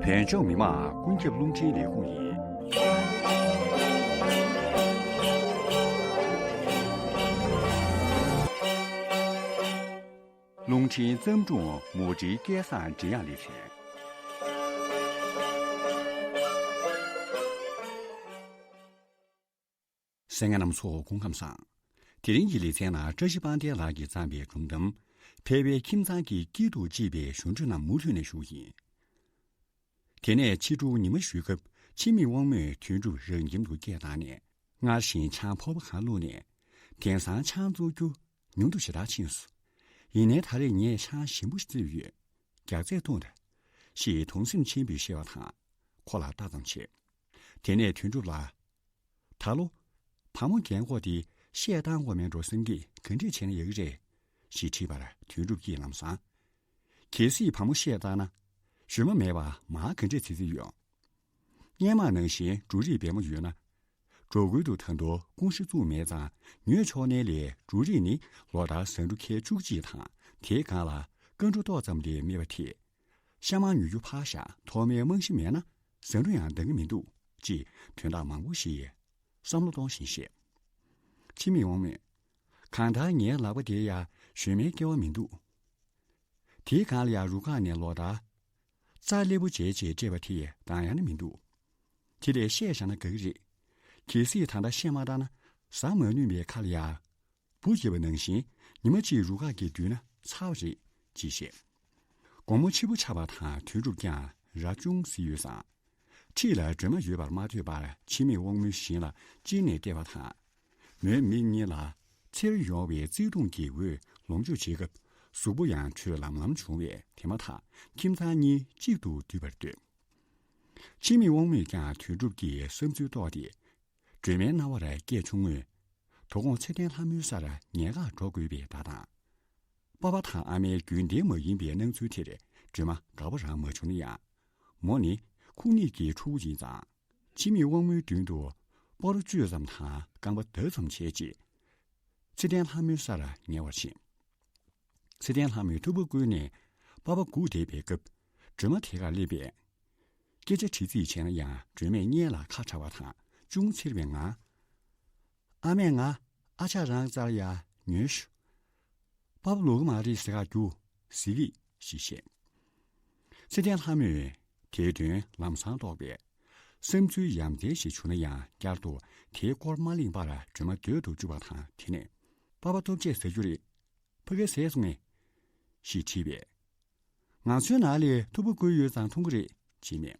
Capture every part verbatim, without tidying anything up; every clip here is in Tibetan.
བོད་ལྗོངས་མི་དམངས་ཀུན་ཁྱབ་རླུང་འཕྲིན་ལས་ཁུངས་ཡིན། རླུང་འཕྲིན་བརྩམས་སྒྲུང་མུ་འབྲེལ་སྐལ་བཟང་འབྲི་དབྱངས་ལེ་ཚན། གསན་མཁན་རྣམ་ཚོ་སྐུ་ཁམས་བཟང་། དེ་རིང་གི་ལེ་ཚན་ནང་བཀྲ་ཤིས་དཔལ་ལྡན་ལགས་ཀྱིས་བརྩམས་པའི་སྒྲུང་གཏམ། ཕལ་པའི་ཁྱིམ་ཚང་གི་སྐྱིད་སྡུག་ཅེས་པའི་གཞུང་འགྲོས་རྣམས་མུ་མཐུད་ནས་ཞུ་གི་ཡིན། དེ་ནས་ཕྱི་དྲོ་ཉི་མ་བཞུད་སྐབས་འཆི་མེད་དབང་མོས་དོན་གྲུབ་རང་ཁྱིམ་དུ་སྐད་བཏང་ནས། སྔར་བཞིན་ཆང་ཕོར་པ་གང་བླུགས་ནས། དེང་སང་ཆང་བཙོང་རྒྱུ་ཉུང་དུ་ཞེ་དྲག་ཕྱིན་སོང་། ཡིན་ནའི་ད་རེས་ངས་ཆང་ཞིམ་པོ་ཞིག་བཙིར་ཡོད། རྒྱགས་ཚད་འཐུང་དང་། ཞེས་དུང་སེམས་ཆེན་པོས་བཤད་པ་དང་། ཁོ་ལ་ལྟ་ཙམ་བྱས། དེ་ནས་དོན་གྲུབ་ལ། ད་ལོ། བ་མོ་རྒན་གོག་དེ་བཤད་བཏང་དགོས་མེད་འགྲོ་བསམ་གྱིས་ག་འདྲས་བྱས་ན་ཡག་གི་རེད། ཞེས་དྲིས་པར་དོན་གྲུབ་ཀྱིས་ལམ་སང་། གལ་སྲིད་བ་མོ་བཤད་བཏང་ན། ཞུན་མ་མེད་པར་མར་ག་འདྲས་བཙིར་བཙིར་ཡོང་། སྔོན་མ་ནང་བཞིན་འབྲུ་རིགས་སྦས་མོ་ཡོད་ན། འབྲོག་ཁུལ་དུ་ད་དུང་ཀུང་ཧྲི་བཙུགས་མེད་ཙང་ཉོས་ཆོག་ནའི་ལས་འབྲུ་རིགས་ནི་ལོ་ལྟར་ཟ་འབྲུ་ཁལ་བཅུ་གཅིག་དང་དེའི་སྒང་ལ་ཀ་འབྲུ་ཏོག་ཙམ་དེ་སྨིན་པ་དེས། ཤ་མར་ཉོ་རྒྱུ་ཕར་བཞག་ཐོག་མའི་རྨང་གཞི་མེད་ན་ཟ་འབྲུ་ཡང་འདང་གི་མི་འདུག་ཅེས་དོན་དག་མང་པོ་ཞིག་བསམ་བློ་གཏོང་བཞིན་བཤད། འཆི་མེད་དབང་མོས། གང་ལྟར་ངའི་ལག་པ་དེ་ཡ་ཞུན་མའི་སྐལ་བ་མི་འདུག། དེའི་སྒང་ལ་ཡ་རུ་ཁག་ནས་ལོ་ལྟར། རྩྭ་སླེ་པོ་བྱས་བྱས་སྤྲད་པ་དེ་འདང་ཡང་ནི་མི་འདུག། དེ་ལས་བཤད་བཞག་ན་དགའ་གི་རེད། གལ་སྲིད་ད་ལྟ་བཤད་མ་བཏང་ན་ཟ་མ་ནུས་པའི་ཁ་ལ་ཡ། བུ་སྐྱེས་པ་ནང་བཞིན་ཉི་མ་གཅིག་རུ་ཁག་གིས་བསྡུས་ན་ཚར་བ་རེད་ཅེས་བཤད། དགོང་མོ་ཕྱི་པོ་ཆགས་པ་དང་དོན་གྲུབ་ཀྱང་ར་ཅུང་ཟིན་ཡོད་ཙང་། འཁྲིས་ལ་སྒྲོལ་མ་ཡོད་པར་མ་ཐོས་པར་འཆི་མེད་དབང་མོའི་བཞིན་ལ་ཅིར་ནས་བལྟས་པ་དང་། མོའི་མིག་གཉིས་ལ་འཚེར་ཡོང་བའི་བརྩེ་དུང་གི་འོད་ལོངས་སྤྱོད་བྱེད་སྐབས་གཟུགས་པོ་ཡང་དྲོད་ལམ་ལམ་བྱུང་བས་དེ་མ་ཐག་ཁྱིམ་ཚང་གཉིས་གཅིག་ཏུ་འདུས་པར་འདོད། འཆི་མེད་དབང་མོས་ཀྱང་དོན་གྲུབ་ཀྱི་བསམ་ཚུལ་རྟོགས་ཏེ། སྒྲོལ་མའི་རྣ་བར་སྐད་བྱུང་མོད། དོ་དགོང་ཚེ་བརྟན་ལྷ་མོའི་སར་ཉལ་ཁར་འགྲོ་དགོས་པའི་བརྡ་དང་། པ་ཕ་དང་ཨ་མའི་རྒྱུན་ལྡན་མ་ཡིན་པའི་སྣང་ཚུལ་དེར་སྒྲོལ་མ་དགའ་པོ་རང་མ་བྱུང་ན་ཡང་། མོ་ནི་ཁོ་གཉིས་ཀྱི་ཕྲུ་གུ་ཡིན་ཙང་། འཆི་མེད་དབང་མོའི་མདུན་དུ་སྤ་རོ་བཅོས་ཙམ་དང་རྐང་པ་བརྡབ་ཙམ་བྱས་རྗེས། ཚེ་བརྟན་ལྷ་མོའི་སར་ཉལ་བར་ཕྱིན། ཚེ་བརྟན་ལྷ་མོས་ཐུག་པ་བསྐོལ་ནས་པ་ཕ་སྒུག་བསྡད་པའི་སྐབས། སྒྲོལ་མ་དེ་གར་སླེབས་པས། སྐད་ཆ་དྲི་རྩིས་བྱས་ན་ཡང་སྒྲོལ་མས་སྙན་ལ་ཁ་གྲགས་པ་དང་ཅུང་འཚེར་བའི་ངང་། ཨ་མས་ང་ཨ་ཅག་རང་རྩར་ཡར་ཉོལ་ཤོག། པ་ཕ་ལོག་གི་མ་རེད་ཟེར་ག་རྒྱུགས་ཟེར་གི་ཞེས་བཤད། ཚེ་བརྟན་ལྷ་མོས་དེའི་དོན་ལམ་སང་རྟོགས་པས། བསམ་ཚུལ་ཡ་མཚན་ཞིག་བྱུང་ན་ཡང་བསྐྱར་དུ་དེའི་སྐོར་མ་གླེང་པར་སྒྲོལ་མ་སྡོད་དུ་བཅུག་པ་དང་དེ་ནས། པ་ཕ་ཐུག་རྗེས་ཟ་རྒྱུ་རེད། ཕ་གིར་ཟས་སོང་ངས། ཞེས་དྲིས་པས། ང་ཚོའི་ནང་ལ་ཐུག་པ་བསྐོལ་ཡོད་ཙང་འཐུང་གི་རེད་ཅེས་སྨྲས།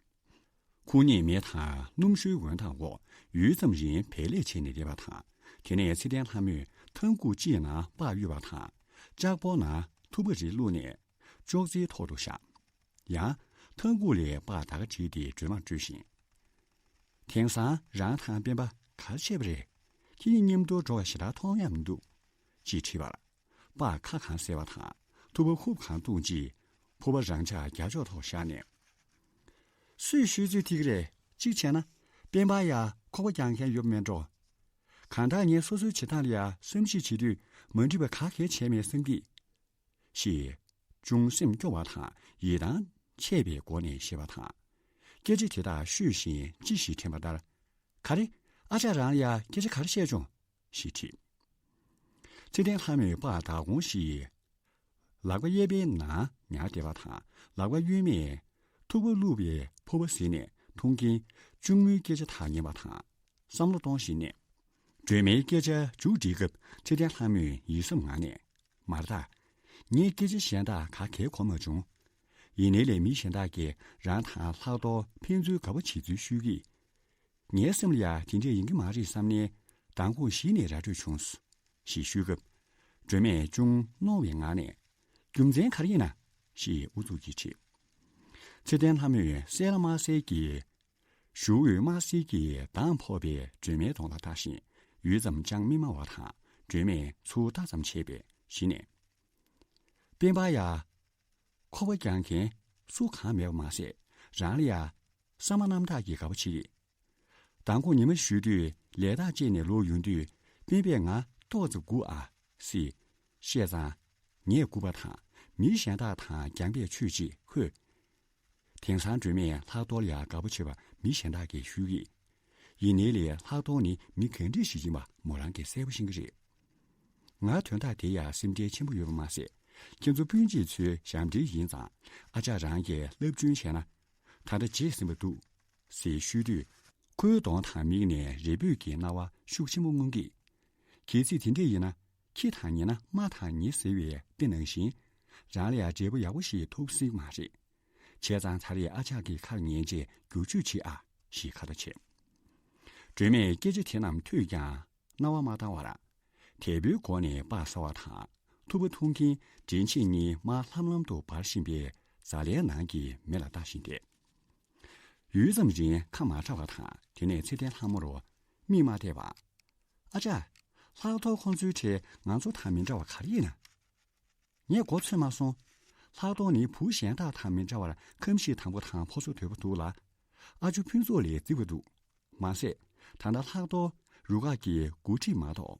ཁོ་གཉིས་མེ་དང་སྣུམ་ཞོའི་འོད་མདངས་འོག་ཡུད་ཙམ་རིང་བལ་ལས་བྱས་ནས་བསྡད་པ་དང་། དེ་ནས་ཚེ་བརྟན་ལྷ་མོས་ཐང་ཁུག་གཅིག་ནང་སྤགས་གཡུགས་པ་དང་། ལྕགས་ཕོར་ནང་ཐུག་པ་རེ་བླུགས་ནས་ཅོག་ཙེའི་ཐོག་ཏུ་བཞག། ཡང་ཐང་ཁུག་ལས་སྤགས་ད་ག་བསྒྲིལ་ཏེ་སྒྲོལ་མར་སྤྲོད་བཞིན། དེང་སང་རང་དང་སྤེན་པ་ག་རེ་བྱས་པ་རེད། ཁྱེད་གཉིས་མཉམ་དུ་འགྲོ་བ་ཞེ་དྲག་མཐོང་ཡག་མི་འདུག་ཅེས་དྲིས་པར། སྤགས་ཁ་གང་གསལ་བ་དང་ཐུག་པ་ཧུབ་གང་བཏུང་རྗེས་ཕོར་པ་རང་འཇགས་རྒྱ་ཕྱོགས་ཐོག་བཞག་ནས། སུས་ཤོད་ཚོད་ཐིག་རེད། གཅིག་བྱས་ན་སྤེན་པ་ཡ་ཁོག་པ་རྒྱག་མཁན་ཡོད་མེད་འགྲོ། གང་ལྟར་ངས་སོ་སོའི་བྱེད་སྟངས་ལ་ཡ་བསམ་གཞིག་བྱེད་དུས་མ་འགྲིག་པ་ག་གེ་བྱས་མེད་བསམ་གི། ཞེས་ཅུང་སེམས་སྐྱོ་བ་དང་ཡིད་ཐང་ཆད་པའི་སྒོ་ནས་བཤད་པ་དང་། སྐད་ཆ་དེ་དག་ཤོད་བཞིན་ཅི་ཞིག་དྲན་པ་ལྟར། ག་རེ། ཨ་ཅག་རང་ལ་ཡ་སྐད་ཆ་ག་རེ་བཤད་བྱུང་། ཞེས་དྲིས། ཚེ་བརྟན་ལྷ་མོས་སྤགས་བདག་གོང་བཞིན། ལག་པ་གཡས་པའི་ནང་ཉར་བསྡད་པ་དང་ལག་པ་གཡོན་མས་ཐུག་པ་བླུགས་པའི་ཕོར་པ་ཟིན་ནས་འཐུང་གིན་གཅུང་མོའི་སྐད་ཆ་དག་ཉན་པ་དང་བསམ་བློ་གཏོང་བཞིན་གནས། སྒྲོལ་མའི་སྐད་ཆ་མཇུག་སྒྲིལ་སྐབས་ཚེ་བརྟན་ལྷ་མོས་ཡིད་བསམ་ངང་ནས། མ་རེད་ད། ངས་སྐད་ཆ་གཞན་དག་ག་གེ་གོ་མ་བྱུང་། ཡིན་ནའི་ལས་མི་གཞན་དག་གིས་རང་དང་ལྷག་དོགས་ཕན་ཚུན་དགའ་པོ་བྱེད་ཚུལ་ཤོད་ཀྱིས། ངའི་སེམས་ལ་ཡང་དེ་འདྲས་ཡིན་གྱི་མ་རེད་བསམ་ནས་མདང་དགོང་གཞི་ནས་ར་སྤྲོད་བྱུང་། ཞེས་ཞུས་སྐབས། སྒྲོལ་མས་ཅུང་གནོང་བའི་ངང་ནས། རྒྱུ་མཚན་ག་རེ་ཡིན་ན། ཞེས་ཨུ་ཚུགས་ཀྱིས་དྲིས། ཚེ་བརྟན་ལྷ་མོས་གསལ་ལ་དམར་གསལ་གྱི། གཞུ་འོད་དམར་སེར་གྱི་མདངས་ཕོག་པའི་སྒྲོལ་མའི་གདོང་ལ་ལྟ་བཞིན་ཡུད་ཙམ་ཅང་མི་སྨྲ་བ་དང་སྒྲོལ་མས་ཚུར་ལྟ་ཙམ་བྱས་པའི་གཞི་ནས། སྤེན་པ་ཡ། ཁོག་པ་རྒྱག་མཁན་སུ་གང་མེད་པ་མ་ཟད་རང་ལ་ཡ། བསམ་པ་རྣམ་དག་གིས་དགའ་པོ་བྱེད་ཀྱི། མདང་དགོང་ཉི་མ་བཞུད་དུས་ལས་ཐག་བཅད་ནས་ལོག་ཡོང་དུས་སྤེན་པས་ང་ཏོག་ཙམ་སྒུག་ཨ། ཟེར། བཤད་ཙང་། ངས་སྒུག་པ་དང་མི་གཞན་དག་དང་རྒྱང་པས་ཆོད་ཅིག་ཧོད། དེང་སང་སྒྲོལ་མས་ལྷག་རྡོར་ལ་ཡ་དགའ་པོ་བྱེད་པ་མི་གཞན་དག་གིས་ཤེས་ཀྱི་ཡིན་ནའི་ལས་ལྷག་རྡོར་ནི་མི་ག་འདྲ་ཞིག་ཡིན་པ་མོ་རང་གིས་གསལ་པོ་ཤེས་ཀྱི་རེད། ང་དོན་དག་དེ་ཡ་སེམས་ཁྲལ་ཆེན་པོ་ཡོད་པ་མ་ཟད། ཁྱེད་ཚོ་སྤུན་མཆེད་ཚོའི་ཞབས་འདྲེན་ཡིན་ཙང་ཨ་ཅག་རང་གིས་སློབ་སྦྱོང་བྱས་ན་ད་ལྟ་བརྗེད་ཟིན་པ་འདུག་ཟེར་ཤོད་དུས། ཁོའི་གདོང་དང་མིག་ནས་རེ་འབོད་ཀྱི་སྣང་བ་ཤུགས་ཆེན་པོ་མངོན་གྱིས། གལ་སྲིད་དེ་འདྲ་ཡིན་ན། ཁྱི་དང་ཉེ་ན་རྨ་དང་ཉེ་ཟེར་བའི་དཔེ་ནང་བཞིན། རང་ལ་ཡང་འབྲས་བུ་ཡག་པོ་ཞིག་ཐོབ་སྲིད་མ་རེད། བྱས་ཙང་ཚར་རེ་ཨ་ཅག་གི་ཁར་ཉན་རྗེས་བསྒྱུར་བཅོས་བྱེད་ཨ་ཞེས་ཁ་ཏ་བྱས། སྒྲོལ་མས་སྐད་ཆ་དེ་རྣམས་ཐོས་ཀྱང་རྣ་བ་མ་བཏང་བར། དལ་པོའི་སྒོ་ནས་སྤགས་ཟ་བ་དང་ཐུ་བ་འཐུང་མཁན་འདྲེན་བྱེད་གཉིས་དམར་ལྷམ་ལྷམ་དུ་འབར་བཞིན་པའི་ཛ་ལའི་ནང་གི་མེ་ལ་ལྟ་བཞིན་བསྡད། ཡུད་ཙམ་རིང་ཁ་མ་གྲགས་པ་དང་དེ་ནས་ཚེ་བརྟན་ལྷ་མོ་རུ་མིག་མ་བལྟས་པ། ཨ་ཅག་ལྷག་རྡོར་ཁོང་ཚོའི་གྲས་ང་ཚོ་དང་མི་འདྲ་བ་ག་རེ་ཡིན་ན། ངས་མགོ་ཚོད་མ་སོང་། ལྷག་རྡོར་ནི་བུ་གཞན་དག་དང་མི་འདྲ་བར་ཁམས་ཞིང་དྭངས་པོ་དང་ཕོ་སོ་དོད་པོ་འདུག་ལ། ཨ་ཇོ་ཕུན་ཚོགས་ལས་བརྩི་བ་འདུག་མ་ཟད། ད་ལྟ་ལྷག་རྡོར་རུ་ཁག་གི་འགོ་ཁྲིད་མ་གཏོགས།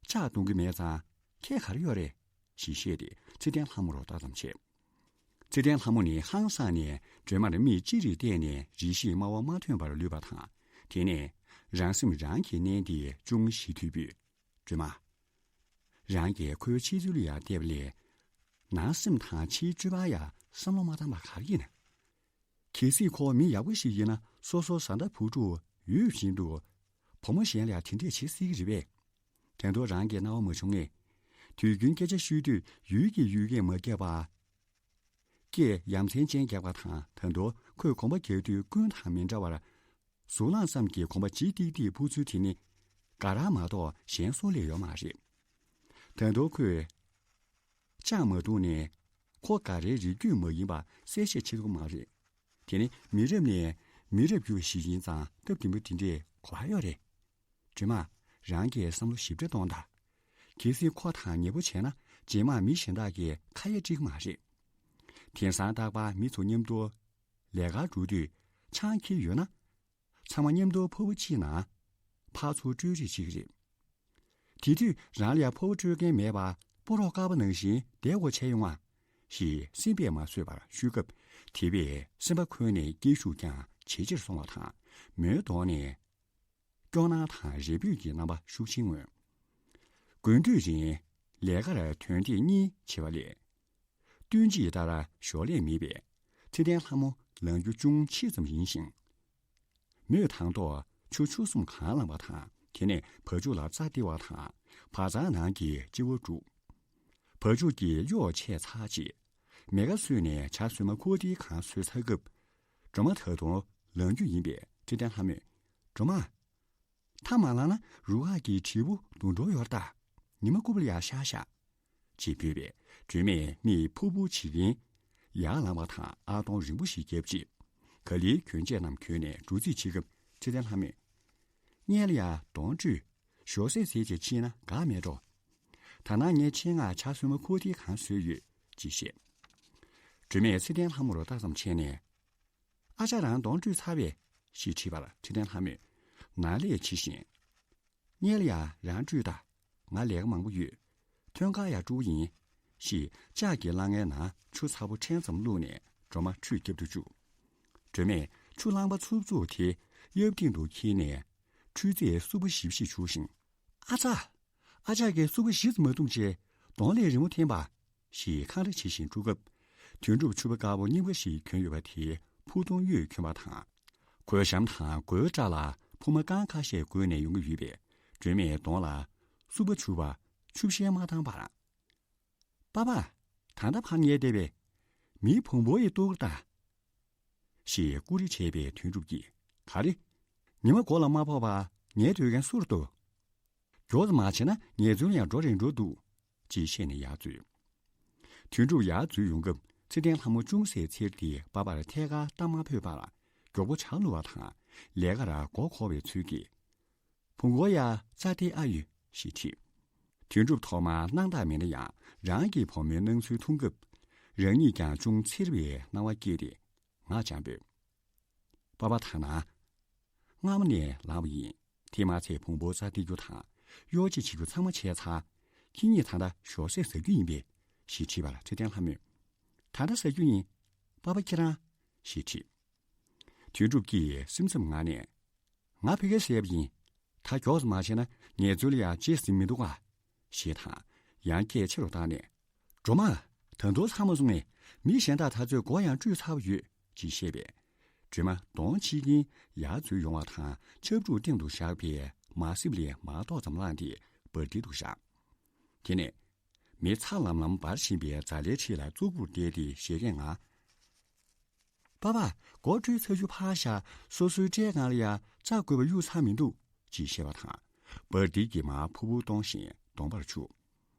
ཕྱག་རྡུང་གི་མེད་ཙང་ཁྱད་ག་རེ་ཡོད་རེད། ཞེས་བཤད་དེ་ཚེ་བརྟན་ལྷ་མོ་རུ་ལྟ་ཙམ་བྱས། ཚེ་བརྟན་ལྷ་མོ་ནི་ཧང་སངས་ནས་སྒྲོལ་མར་མིག་ཅི་རིགས་བལྟས་ནས་རེ་ཞིག་སྨྲ་བ་མ་ཐོན་པར་ལུས་པ་དང་། དེ་ནས་རང་སེམས་རང་གིས་མནན་ཏེ་ཅུང་ཞི་དུས་པུས། སྒྲོལ་མ། རང་གིས་ཁོའི་ཕྱི་ཚུལ་ལ་ཡང་བལྟས་པ་ལས། ནང་སེམས་དང་ཕྱིའི་སྤྱོད་པར་ཡང་བསམ་བློ་མ་བཏང་བ་ག་རེ་ཡིན། གལ་སྲིད་ཁོ་མི་ཡག་པོ་ཞིག་ཡིན་ན་སོ་སོ་བཟའ་ཟླ་བུ་ཕྲུག་ཡོད་བཞིན་དུ། བུ་མོ་གཞན་ལ་ཡང་དེ་འདྲས་བྱེད་སྲིད་ཀྱི་རེད་པས། དོན་དུ་རང་གི་སྣང་བ་མ་བྱུང་ངས། དུས་རྒྱུན་སྐད་ཆ་ཤོད་དུས་ཡུལ་གྱི་ཡུལ་སྐད་མ་རྒྱབ་པར། སྐད་ཡ་མཚན་ཅན་རྒྱག་པ་དང་། ད་དུང་ཁོས་གོམ་པ་རྒྱག་དུས་ཀུན་དང་མི་འདྲ་བར། གཟུགས་ལངས་ཙམ་གྱིས་གོམ་པ་ལྗིད་ཏིག་ཏིག་ཕུ་ཚུལ་དེ་ནི། དགའ་རབ་མ་གཏོགས་གཞན་སྲོག་ལས་ཡོད་མ་རེད། ད་དུང་ཁོས། ཅང་མ་འདུག་ནས། ཁོ་དགའ་རབ་རིགས་རྒྱུད་མ་ཡིན་པ་གསལ་བཤད་བྱེད་ཐུབ་མ་རེད། དེ་ནི་མི་རབས་ནས་མི་རབས་བརྒྱུད་པ་ཞིག་ཡིན་ཙང་སྟབས་བདེ་པོ་དེ་འདྲས་གོ་བ་ཡོད་རེད། སྒྲོལ་མ། རང་གིས་བསམ་བློ་ཞིབ་ཕྲ་གཏོང་དང་། གལ་སྲིད་ཁོ་དང་ཉེ་པོ་བྱས་ན་རྗེས་མ་མི་གཞན་དག་གིས་ཁ་ཡ་སྤྲད་ཀྱི་མ་རེད། དེང་སང་རྟག་པར་མི་ཚོ་མཉམ་དུ་ལས་ཀར་འགྲོ་དུས་ཆང་འཁྱེར་ཡོད་ན། ཚང་མ་མཉམ་དུ་ཕོར་པ་གཅིག་ནང་ཕར་ཚུར་སྤྲོད་རེས་བྱེད་ཀྱི་རེད། དེ་དུས་རང་ལ་ཡང་ཕོར་པ་སྤྲོད་མཁན་མེད་པར་སྤོ་རོགས་དཀར་པོ་ནང་བཞིན་བསྡད་དགོས་བྱས་ཡོང་ང་། ཞེས་སེམས་པས་མ་བཟོད་པར་ཤོད་སྐབས། དེ་བས་སེམས་པ་ཁོལ་ནས་སྐད་ཤུགས་ཀྱང་ཇེ་ཆེར་སོང་བ་དང་། མོའི་གདོང་ནས་སྐྱོ་སྣང་དང་རེ་འབོད་ཀྱི་རྣམ་པ་ཤུགས་ཆེན་མངོན། དགུན་དུས་རིང་ལས་ཀར་ཐོན་འདེད་གཉིས་བྱེད་པ་ལས། བསྟུན་དཔྱིད་ལྟར་ཞོར་ལས་མེད་པས་ཚེ་བརྟན་ལྷ་མོ་ལངས་རྒྱུ་ཅུང་ཆེ་ཙམ་ཡིན་ཞིང་། མོས་དང་ཐོག་ཆུ་ཆུ་གསུམ་གང་བླངས་པ་དང་། དེ་ནས་བ་ཕྱུགས་ལ་རྩྭ་སྟེར་བ་དང་བ་ཚང་ནང་གི་ལྕི་བ་བསྒྲུགས། བ་ཕྱུགས་ཀྱི་གཡོག་ཆད་ཚར་རྗེས། མེ་ཁ་བཟོས་ནས་བྱ་སོ་མ་ཁུ་ཏིའི་གང་བཟོས་ཚར་སྐབས། སྒྲོལ་མ་ད་དུང་ལངས་རྒྱུ་ཡིན་པས་ཚེ་བརྟན་ལྷ་མོས། སྒྲོལ་མ། ཐ་མ་ལ་ན་རུ་ཁག་གི་དྲིལ་བུ་དུང་འགྲོ་ཡོར་ད། ཉི་མ་ཀུ་པ་ལ་ཡར་ཤར་ཤག་ཅེས་བོས་པས་སྒྲོལ་མས་མིག་ཕུར་བུ་བྱེད་ཀྱིན་ཡར་ལངས་པ་དང་ཨ་སྟོང་རིང་པོ་ཞིག་བརྒྱབ་རྗེས། ག་ལེར་གྱོན་ཆས་རྣམས་གྱོན་ནས་འགྲོ་རྩིས་བྱེད་སྐབས་ཚེ་བརྟན་ལྷ་མོས། སྔོན་ལ་ཡར་གདོང་བཀྲུས་ཞོགས་ཟས་ཟས་བྱས་ཕྱིན་ན་དགའ་མེད་འགྲོ། ད་ནངས་ངས་ཆེད་མངགས་བྱ་སོ་མ་ཁུ་ཏིའི་གང་བཟོས་ཡོད་ཅེས་བཤད། སྒྲོལ་མས་ཚེ་བརྟན་ལྷ་མོ་རུ་ལྟ་ཙམ་བྱས་ནས། ཨ་ཅག་རང་གདོང་བཀྲུས་ཚར་བས་ཞེས་དྲིས་པར་ཚེ་བརྟན་ལྷ་མོས། ནང་ལས་བྱེད་བཞིན། སྔོན་ལ་ཡང་རང་བཀྲུས་དང་། ང་ལས་ཀ་མང་པོ་ཡོད། ཐོན་ཁར་ཡང་བཀྲུ་གི་ཡིན། ཞེས་ལྕགས་ཀྱི་སླ་ངའི་ནང་ཆུ་ཚ་པོ་ཕྲན་ཙམ་བླུགས་ནས་སྒྲོལ་མ་ཁྲུས་བརྒྱབ་ཏུ་བཅུག་སྒྲོལ་མས་ཆུ་རླངས་པ་འཚུབ་འཚུབ་དེ་གཡབ་སྟེང་དུ་འཁྱེར་ནས་ཁྲུས་རྫས་སུབ་པ་ཞིབ་ཞིག་བྱུགས་ཤིང་། ཨ་ཙ། ཨ་ཅག་གིས་སུབ་པ་ཞིབ་ཙམ་མ་བཏུང་བྱས་གདོང་ལས་རི་མོ་འཐེན་པ། ཞེས་འཁང་ར་བྱེད་བཞིན་འགྲོ་སྐབས། དོན་གྲུབ་ཕྱུ་པ་དཀར་པོ་རྙིང་པ་ཞིག་གྱོན་ཡོད་པ་དེའི་ཕུ་ཐུང་གཡོག་གྱོན་པ་དང་། གོས་ཞྭམོ་དང་གོས་སྐྲ་ལ་ཕུ་མ་རྐང་ཁ་ཤས་བགོས་ནས་ཡོང་གི་ཡོད་པས་སྒྲོལ་མས་གདོང་ལ་སུབ་པ་བྱུགས་པ་ཆུ་བཤལ་མ་བཏང་བར། པ་པ། ད་ལྟ་ཕར་ཉལ་བསྡད་པས། མིའི་བོང་བུ་ཡི་ལྟོ་གུར་ལྟ། ཞེས་ཀུ་རེ་བྱས་པས་དོན་གྲུབ་ཀྱིས་ག་རེ། ཉི་མ་མགོ་ལ་མ་ཕོག་པར་ཉལ་སྡོད་མཁན་སུ་རེད་འདུག་མགྱོགས་ཙམ་མ་བྱས་ན་ངལ་རྩོལ་ཡང་འགྲོ་རན་འགྲོ་འདུག་ཅེས་བཤད་ནས་ཡར་འཛུལ། དོན་གྲུབ་ཡར་འཛུལ་ཡོང་སྐབས་ཚེ་བརྟན་ལྷ་མོ་ཅུང་ཟད་འཚེར་ཏེ་པ་པར་ཐད་ཀར་ལྟ་མ་ཕོད་པར་མགྱོགས་པོ་ཇ་བླུགས་པ་དང་ལས་ཀར་མགོ་འཁོར་བའི་ཚུལ་གྱིས། བུ་མགོ་ཡ་རྩ་དེ་ཨ་ཡོད་ཞེས་དྲིས། དོན་གྲུབ་ཐོག་མར་སྣང་དག་མིན་ན་ཡང་རང་གི་བུ་མོའི་སྣང་ཚུལ་མཐོང་སྐབས། རང་ཉིད་ཀྱང་ཅུང་འཚེར་བའི་སྣང་བ་སྐྱེས་ཏེ་ངག་འཇམ་པོས། པ་པ་ད་ན། སྔ་མོ་ནས་ལངས་པ་ཡིན། དེ་མ་ཚད་བོང་བུ་རྩྭ་སྟེར་རྒྱུ་དང་། གཡོག་བྱེད་བྱེད་རྒྱུ་ཚང་མ་བྱས་ཚར། ཁྱེད་གཉིས་ད་ལྟ་ཞོགས་ཟས་ཟ་རྒྱུ་ཡིན་པས། ཞེས་དྲིས་པར་ཚེ་བརྟན་ལྷ་མོས། ད་ལྟ་ཟ་རྒྱུ་ཡིན། པ་པ་ཁྱེད་རང་། ཞེས་དྲིས། དོན་གྲུབ་ཀྱིས་སེམས་འཚབ་ངང་ནས། ང་ཕ་གིར་བསྡད་པ་ཡིན། ད་མགྱོགས་སུ་མ་བྱས་ན་ངལ་རྩོལ་ལ་ཡང་བརྗེད་ཟིན་མི་འདུག་ག་ཞེས་དང་། ཡང་སྐད་ཆེ་རུ་བཏང་ནས། སྒྲོལ་མ། ད་དུང་ཚར་མ་སོང་ངས། མི་གཞན་དག་དེ་ཚོས་སྒོ་ཡང་བཀྲུས་ཚར་བ་ཡོད། ཅེས་བཤད་པས། སྒྲོལ་མ་གདོང་ཕྱིས་ཀྱིན་ཡར་འཛུལ་ཡོང་བ་དང་། ཆབ་ཕྲུག་སྟེང་དུ་བཞག་པའི་མར་སིབ་ལས་མར་ཏོག་ཙམ་བླངས་ཏེ་འབར་མདེལ་དུ་བཞག་དེ་ནས། མི་ཚ་ལམ་ལམ་འབར་བཞིན་པའི་རྫ་ལའི་འཁྲིས་ལ་ཙོག་པུར་བསྡད་དེ་བཞད་གད་ངང་། པ་པ། སྒོ་བཀྲུས་ཚར་རྒྱུ་ཕར་བཞག་སོ་སོའི་སྐྲའི་སྒང་ལ་ཡང་རྩྭ་བརྐོས་པ་གཡུགས་ཚར་མི་འདུག་ཅེས་བཤད་པ་དང་། འབར་མདེལ་གྱིས་མར་ཕུར་བུར་གཏོང་བཞིན་གདོང་པར་འཁྱུག་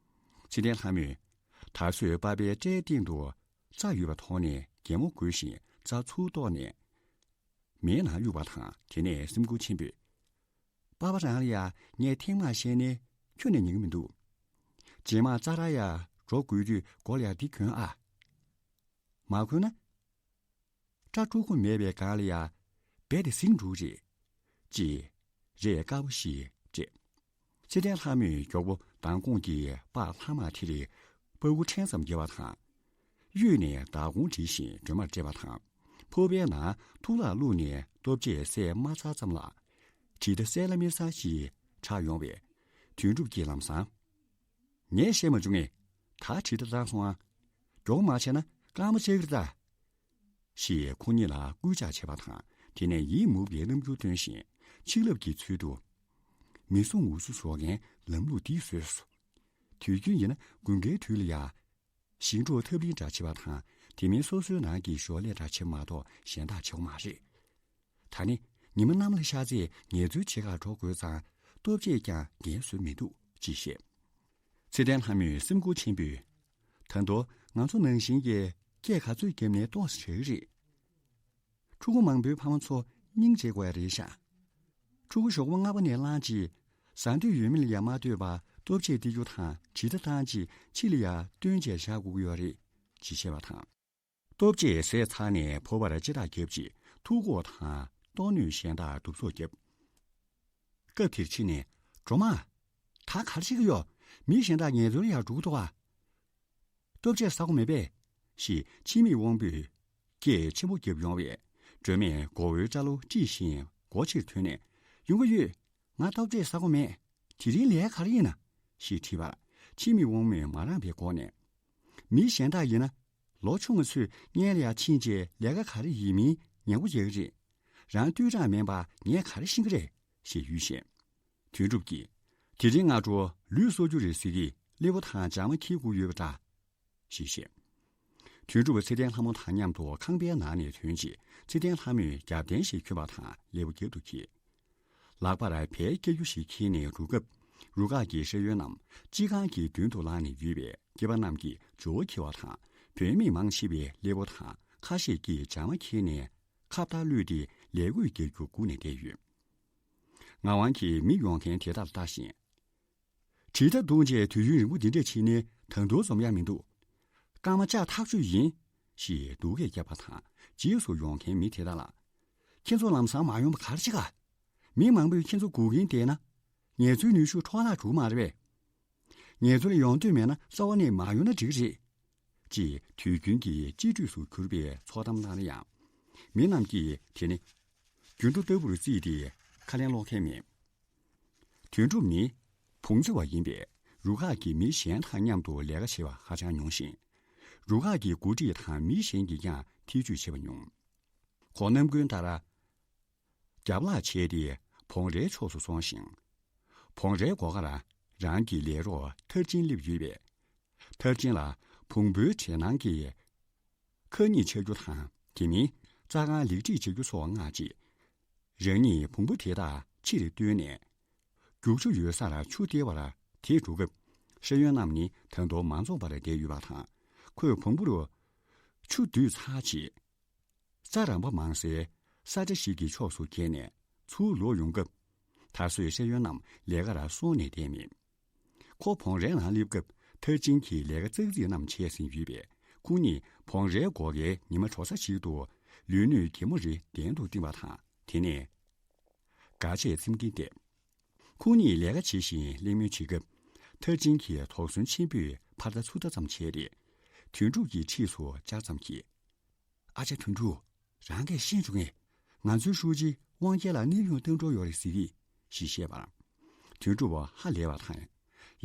ཚེ་བརྟན་ལྷ་མོས། ད་གཟོད་པ་པའི་སྐྲའི་སྟེང་དུ་རྩྭ་ཡོད་པ་མཐོང་ནས་གད་མོ་དགོད་བཞིན་རྩྭ་ཚུར་བཏོགས་ནས། མེའི་ནང་གཡུགས་པ་དང་། དེ་ནས་སེམས་ཁུར་ཆེན་པོས། པ་པ། རང་ལ་ཡང་ངས་ཐེངས་མང་བཤད་ནའི་ཁྱོན་ནས་ཉན་གྱི་མི་འདུག་རྗེས་མ་རྩྭ་ར་ཡར་འགྲོ་དགོས་དུས་སྒོ་ལ་ཡང་འདི་གྱོན་ཨ། མ་གྱོན་ན། སྐྲ་བཀྲུ་དགོས་མེད་པའི་སྒང་ལ་ཡང་རྦད་དེ་ཟིང་འགྲོ་གི་རེད། ཅེས་རས་དཀར་པོ་ཞིག་སྤྲད། ཚེ་བརྟན་ལྷ་མོས་མགྱོགས་པོ་མདང་དགོང་གི་པགས་ལྷག་མ་དེ་རེ་པགས་ཀོ་ཕྲན་ཙམ་བརྒྱབ་པ་དང་། གཡོས་ནས་མདང་དགོང་བསྒྲིལ་བཞིན་སྒྲོལ་མར་སྤྲད་པ་དང་། ཕོར་པའི་ནང་ཐུག་ལྷག་བླུགས་ནས་ལྟོ་ཆས་བཟས་མ་ཚར་ཙམ་ལ། དྲིལ་བརྡ་གསལ་ལ་མེར་སྲེག་ཞིག་གྲགས་ཡོང་བས། དོན་གྲུབ་ཀྱིས་ལམ་སང་། ངས་བཤད་མ་བྱུང་ངས། ད་དྲིལ་བརྡ་བཏང་སོང་ཨ། མགྱོགས་མ་བྱས་ན་སྐར་མ་ཆག་གི་རེད་ད། ཞེས་ཁོ་གཉིས་ལ་སྐུལ་ལྕག་བྱས་པ་དང་། དེ་ནས་ཡིད་མུག་པའི་རྣམ་འགྱུར་སྟོན་བཞིན་ཆིག་ལབ་ཀྱི་ཚུལ་དུ། མི་གསོད་ངུ་གསོད་བཟོ་མཁན་ལམ་ལུགས་འདི་བཟོས་སོ། དུས་རྒྱུན་ཡིན་ན་དགུན་ཁའི་དུས་ལ་ཡ། ཞིང་འབྲོག་ཐབ་ལིང་འདྲ་བྱེད་པ་དང་། དེ་མིན་སོ་སོའི་ནང་གི་ཞོར་ལས་འདྲ་བྱེད་མ་གཏོགས་གཞན་དག་བྱེད་དགོས་མ་རེད། ད་ནི་ཉི་མ་གནམ་ལ་ཤར་ཚེ་ངལ་རྩོལ་བྱེད་གར་འགྲོ་དགོས་ཙང་ལྟོ་ཆས་ཀྱང་འགན་བཟོད་མི་འདུག་ཅེས་བཤད། ཚེ་བརྟན་ལྷ་མོས་སེམས་ཁུར་ཆེན་པོས། ད་དུང་ང་ཚོ་ནང་བཞིན་གྱི་སྐད་ག་ཚོད་བརྒྱབ་ནའི་ཏོག་ཙམ་བྱེད་ཀྱི་རེད། ཕྲུ་གུ་མང་པོའི་ཕ་མ་ཚོ་སྙིང་རྗེ་དགོས་ཡ་རེད་ཤག་ཕྲུ་གུ་ཞོགས་པ་སྔ་པོ་ནས་བླངས་རྗེས། ཟ་འདོད་ཡོད་མེད་ལ་ཡ་མ་ལྟོས་པར་ལྟོ་ཆས་སྟེར་རྒྱུ་དང་དྲིལ་བརྡ་བཏང་རྗེས་ཕྱི་ལ་ཡ་བཏོན་བྱས་བཞག་དགོས་ཀྱི་ཡོད་རེད། ཅེས་བཤད་པ་དང་། ལྟོ་ཆས་བཟས་ཚར་ནས་ཕོར་པར་ལྕེ་ཐག་བརྒྱབ་རྗེས་ཐུག་ཁོག་དང་ལྟོ་སྣོད་གཞན་དག་གདུབ་གསོག་བརྒྱབ། སྐབས་དེར་ཕྱི་ནས་སྒྲོལ་མ། ད་ག་རེ་བྱེད་ཀྱི་ཡོད། མི་གཞན་དག་ངལ་རྩོལ་ལ་ཡར་འགྲོ་གི་འདུག་ག་ལྟོ་ཆས་ཟ་དགོས་མེད་པས། ཞེས་ཕྱི་མིག་དབང་པོས་སྐད་ཆེན་པོ་བརྒྱབ་ཡོང་བས། སྒྲོལ་མས་མགོ་བོའི་སྐྲ་ལོ་དཀྲིས་བཞིན་སྒོ་ཕྱིར་ཐོན་ནས། ཡོང་གི་ཡོད། ང་ལྟོ་ཆས་ཟ་དགོས་མེད། དེ་རིང་ལས་ག་རེ་ཡིན་ན། ཞེས་དྲིས་པར། ཕྱི་མིག་དབང་མོས་མ་རངས་པའི་སྒོ་ནས། མི་གཞན་དག་ཡིན་ན། ལོ་ཆུང་བ་ཚོས་སྔོན་ལ་ཡར་ཕྱིན་རྗེས་ལས་ཀ་ག་རེ་ཡིན་མིན་ཉན་གོ་རྒྱག་གི་རེད། རང་ལྟོས་གྲངས་མིན་པ་ངས་ག་རེ་ཤེས་ཀྱི་རེད། ཞེས་ཡུལ་བཤད། དོན་གྲུབ་ཀྱིས། དེ་རིང་སྔ་དྲོ་ལུས་གསོ་རྒྱུ་རེད་ཟེར་གྱིས་སླེ་པོ་དང་སྦྱར་མ་འཁྱེར་དགོས་ཡོད་པ་འདྲ། ཞེས་བཤད། དོན་གྲུབ་ཚེ་བརྟན་ལྷ་མོ་དང་མཉམ་དུ་ཁང་པའི་ནང་ནས་ཐོན་རྗེས་ཚེ་བརྟན་ལྷ་མོས་རྒྱབ་རྟེན་ཞིག་གྱོན་པ་དང་སླེ་པོ་རྒྱབ་ཏུ་འཁྱེར། ལག་པར་བལ་སྐྱེལ་རྒྱུ་ཞིག་འཁྱེར་ནས་འགྲོ་སྐབས། རུ་ཁག་གི་ཤེས་ཡོན་རྣམས་སྤྱི་ཁང་གི་མདུན་དུ་ལངས་ནས་ཡོད་པས། སྐྱེས་པ་རྣམས་ཀྱིས་ཇོ་བོ་འཁྱེར་བ་དང་། བུད་མེད་མང་ཆེ་བས་སླེ་པོ་དང་ཁ་ཤས་ཀྱིས་སྦྱར་མ་འཁྱེར་ནས་ཁ་བརྡ་གློད་དེ་ལས་འགུལ་རྒྱག་རྒྱུ་སྒུག་ནས་བསྡད་ཡོད། ངག་དབང་གིས་མི་ཡོང་མཁན་དེ་དག་ལ་ལྟ་བཞིན། དྲིལ་བརྡ་བརྡུངས་རྗེས་དུས་ཡུན་རིང་པོ་འདི་འདྲ་ཕྱིན་ནས་ད་དུང་འཛོམས་ཡ་མི་འདུག་སྐར་མ་ལྕགས་ཐག་ཆོད་ཡིན། ཞེས་སྡུག་སྐད་བརྒྱབ་པ་དང་རྗེས་སུ་ཡོང་མཁན་མི་དེ་དག་ལ། ཁྱེད་ཚོ་ལམ་སང་མ་ཡོང་པ་ག་རེ་བྱེད་ག་མི་མང་པོས་ཁྱེད་ཚོ་སྒུག་གིན་བསྡད་ན། ངལ་རྩོལ་ནུས་ཤུགས་འཕྲོ་བརླག་འགྲོ་གི་མ་རེད་པས། ངལ་རྩོལ་ཡོང་འདོད་མེད་ན་རྩ་བ་ནས་མ་ཡོང་ན་འགྲིག་གི་རེད། ཅེས་དུས་རྒྱུན་གྱི་གཅེས་སྤྲས་སུ་གྱུར་པའི་ཚོགས་གཏམ་གནང་ན་ཡང་། མི་རྣམས་ཀྱིས་དེ་ནི་རྒྱུན་དུ་ལྟ་བུར་བརྩིས་ཏེ་ཁ་ལན་སློག་མཁན་མེད། དོན་གྲུབ་ནི་བོང་རྫི་བ་ཡིན་པས། རུ་ཁག་གི་མི་གཞན་དང་མཉམ་དུ་ལས་ཀ་བྱེད་པ་ཧ་ཅང་ཉུང་ཞིང་། རུ་ཁག་གི་འགོ་ཁྲིད་དང་མི་གཞན་གྱིས་ཀྱང་ཐེ་ཇུས་བྱེད་པ་ཉུང་། ཁོང་རྣམ་ཀུན་ལྟར། རྒྱབ་ལྷག་བྱས་ཏེ་བོང་རའི་ཕྱོགས་སུ་སོང་ཞིང་། བོང་རའི་སྒོ་ཁར་རང་གི་ལས་རོགས་ཐར་ཅིན་སླེབས་ཡོད་པས། ཐར་ཅིན་ལ་བོང་བུའི་བྲེ་སྣང་གིས་ཁ་གཉིས་ཕྱག་རྒྱུ་དང་། དེ་མིན་རྩྭ་ཁང་ལེགས་སྒྲིག་བྱེད་རྒྱུ་སོགས་མངགས་རྗེས། རང་ཉིད་བོང་བུ་དེ་དག་ཕྱིར་བཏོན་ནས། རྒྱུག་ཆུ་ཡོད་སར་ཆུ་སྟེར་བར་དེད་འགྲོ་སྐབས། ཤེས་ཡོན་རྣམས་ནི་ད་དུང་མ་འཛོམས་པར་བསྡད་ཡོད་པ་དང་། ཁོས་བོང་བུ་རུ་ཆུ་བསྡུས་ཚར་རྗེས། རྩྭ་རམ་པ་མང་སའི་ས་ཁྲ་ཞིག་གི་ཕྱོགས་སུ་འཁྱེར་ནས་ཚུར་ལོག་ཡོང་སྐབས། ད་གཟོད་ཤེས་ཡོན་རྣམས་ལས་ཀར་སོང་ནས་བསྡད་མེད། ཁོ་བོང་རའི་ནང་སླེབས་སྐབས་ཐར་ཅིན་གྱིས་ལས་ཀ་ཙག་ཙིག་རྣམས་བྱས་ཟིན་ཡོད་པས། ཁོ་གཉིས་བོང་རའི་སྒོ་ཁའི་ཉི་མ་དྲོ་ས་ཞིག་ཏུ་ལུས་སྣོད་གད་མོ་རེ་གདན་དུ་བཏིང་བ་དང་། དེ་ནས་དགའ་ཆས་འཚེམ་གྱིན་བསྡད། ཁོ་གཉིས་ལས་ཀ་བྱེད་བཞིན་གླེང་མོལ་བྱེད་སྐབས། ཐར་ཅིན་གྱིས་དོགས་ཟོན་ཆེན་པོས་ཕར་ལྟ་ཚུར་ལྟ་ཙམ་བྱས་ཏེ། དོན་གྲུབ་ཀྱི་འཁྲིས་སུ་བཅར་ཙམ་གྱིས། ཨ་ཅག་དོན་གྲུབ། རང་གིས་ཤེས་བྱུང་ངས། ང་ཚོའི་ཧྲུའུ་ཅི་དབང་རྒྱལ་ལ་གནས་དབྱུང་བཏང་འགྲོ་ཡོད་རེད་ཟེར་གི། ཞེས་བཤད་པར། དོན་གྲུབ་ཧ་ལས་པ་དང་།